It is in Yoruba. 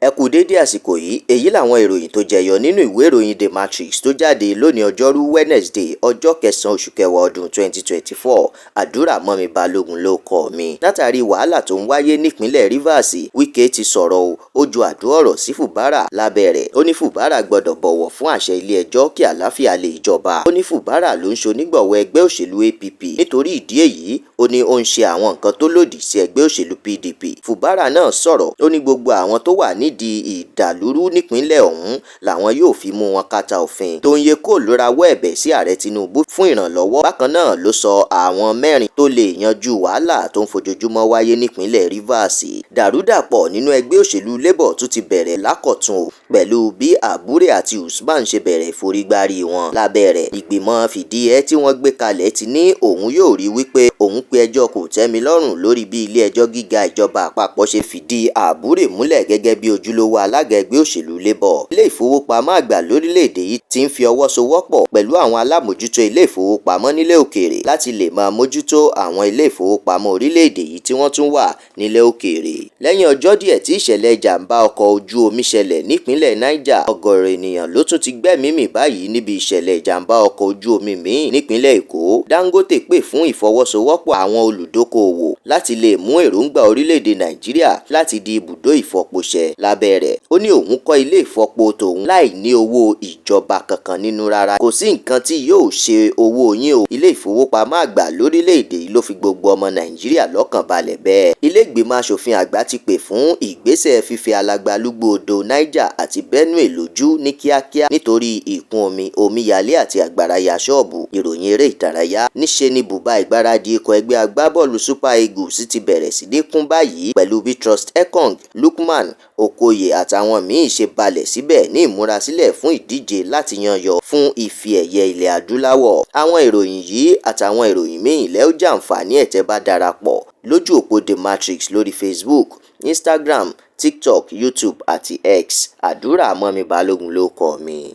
Ẹ kú dédé àsìkò yìí. Èyí làwọn ìròyìn tó jẹyọ nínú ìwé ìròyìn The Matrix tó jáde lónìí, Ọjọ́rú Wednesday, ọjọ́ kẹsàn-án oṣù kẹwàá ọdún 2024. Àdúrà mọ́mi Balógun ló kọ́ mi. Látàrí wàhálà tó ń wáyé nípínlẹ̀ Rivers, Wike ti sọ̀rọ̀ o. Ó ju àdó ọ̀rọ̀ sí Fubara lábẹ́ rẹ̀. Ó ní Fubara gbọ́dọ̀ bọ̀wọ̀ fún àṣẹ ilé ẹjọ́ kí àlàáfíà lè jọba. Ó ní Fubara ló ń ṣonígbọ̀wọ́ ẹgbẹ́ òṣèlú APP. Nítorí ìdí èyí, ó ní ó ń ṣe àwọn nǹkan tó lòdì sí ẹgbẹ́ òṣèlú PDP. Fubara náà sọ̀rọ̀. Ó ní gbogbo àwọn tó wà nídìí ìdàlúrú nípínlẹ̀ ọ̀hún làwọn yóò fi mú wọn kàtà òfin. Tóyè Cole ló rawọ́ ẹ̀bẹ̀ sí Ààrẹ Tinubu fún ìrànlọ́wọ́. Bákan náà ló sọ àwọn mẹ́rin tó lè yanjú wàhálà tó ń fojoojúmọ́ wáyé nípínlẹ̀ Rivers. Dàrúdàpọ̀ nínú ẹgbẹ́ òṣèlú Labour tún ti bẹ̀rẹ̀ lákọ̀tun o, pẹ̀lú bí Abure àti Usman ṣe bẹ̀rẹ̀ ìforígbárí wọn. Lábẹ́ rẹ̀, ìgbìmọ̀ fìdíhẹ tí wọ́n gbé kalẹ̀ ti ní òun yóò rí wípé òun pe ẹjọ́ kòtẹ́milọ́rùn lórí bí ilé ẹjọ́ gíga ìjọba àpapọ̀ ṣe fìdí Abure múlẹ̀ gẹ́gẹ́ bí ojúlówó alága ẹgbẹ́ òṣèlú Labour. Ilé ìfowópamọ́ àgbà lórílẹ̀‐èdè yìí ti ń fi ọwọ́ sowọ́pọ̀ pẹ̀lú àwọn alámòjútó ilé ìfowópamọ́ nílẹ̀ òkèèrè láti lè máa mójútó àwọn ilé ìfowópamọ́ orílẹ̀‐èdè yìí tí wọ́n tún wà nílẹ̀ òkèèrè. Lẹ́yìn ọjọ́ díẹ̀ tí ìṣẹ̀lẹ̀ ìjàmbá ọkọ̀ ojú omi ṣẹlẹ̀ nípínlẹ̀ Niger, ọ̀gọ̀rọ̀ ènìyàn ló tún ti gbẹ́mìí mì báyìí níbi ìṣẹ̀lẹ̀ ìjàmbá ọkọ̀ ojú omi míì nípínlẹ̀ Èkó. Dangote pè fún ìfọwọ́sowọ́pọ̀ àwọn olùdókoòwò láti lè mú èròǹgbà orílẹ̀-èdè Nàìjíríà láti di ibùdó ìfọpo ṣẹ. Lábẹ́ rẹ̀, ó ní òun kọ́ ilé ìfọpo tòun láì ní owó ìjọba kankan nínú rárá. Kò sí nǹkan tí yóò ṣe owó yín o. Ilé ìfowópamọ́ àgbà lórílẹ̀-èdè yìí ló fi gbogbo ọmọ Nàìjíríà lọ́kàn balẹ̀ bẹ́ẹ̀. Ilé ìgbìmọ̀ asòfin àgbà ti pè fún ìgbésẹ̀ fífi alagbalúgbú odò Niger àti Benue lójú ní kíákíá nítorí ìkún omi, omíyalé àti àgbàrá ya ṣọ́ọ̀bù. Ìròyìn eré ìdárayá. Níṣe ni bùbá ìgbáradì ikọ̀ ẹgbẹ́ agbábọ́ọ̀lù Super Eagles ti bẹ̀rẹ̀ sí ní kún báyìí, pẹ̀lú bí Trust Ekong, Lookman Okoye àtàwọn míín ṣe balẹ̀ síbẹ̀ ní ìmúrasílẹ̀ fún ìdíje láti yányọ fún ife ẹ̀yẹ ilẹ̀ adúláwọ̀. Àwọn ìròyìn yìí àtàwọn ìròyìn míín lẹ́ ó jàǹfààní ẹ̀ tẹ́ bá darapọ̀ lójú òpó The Matrix lórí Facebook, Instagram, TikTok, YouTube àti X. Àdúrà mọ́mi Balógun ló kọ mi.